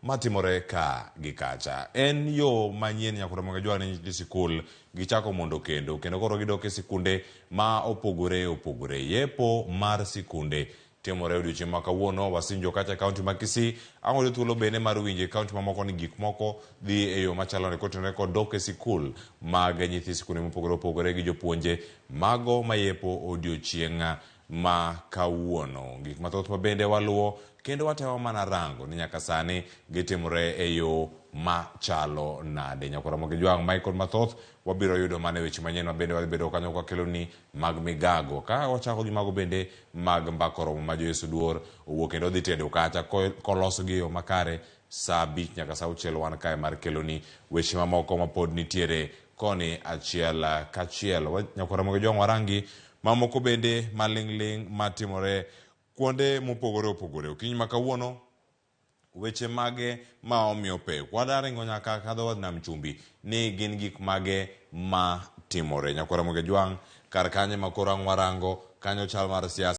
matimore ka gi kacha. En yo manyien nyaka Ramogi Ajwang' ne nyithi sikul gichako mondo kendo kendo koro gidok e sikunde ma opogore opogore. Yepo mar sikunde timore odiochieng' ma kawuono wasinjo kacha e kaunti ma Kisii. Ang' wayudo thuolo bende mar winjo e kaunti mamoko ni gik moko dhi e yo machalo nade kotenore kod dok e sikul mag nyithi sikunde mopogore opogore gi jopuonje mago mayepo odiochieng' ma kawuono. Gik mathoth ma bende waluwo kendo watemo mana rango ni nyaka sani gitimore e yo machalo nade. Nyakwar Ramogi Jwang' Michael mathoth wabiro yudo mana e weche manyien ma bende wadhi bedo kanyo kwakeloni mag migago. Ka wachako gi mago bende mag mbaka oromo ma Joyce Oduor owuok kendo dhi tedo kacha kolosogi e yo makare saa 5 nyaka saa 6 wan kae mar keloni weche mamoko mapod nitiere koni achiel kachiel. Nyakwar Ramogi Jwang' warangi mamoko bende maling'ling' matimore kuonde mopogore opogore. Okinyi ma kawuono weche mage ma omiyo pek? Wadwa ringo nyaka kadho wadhi nam chumbi ni gin gik mage ma timore. Nyakwar Ramogi Ajwang' kar kanyo ema koro ang' warango kanyo chal mar siasa.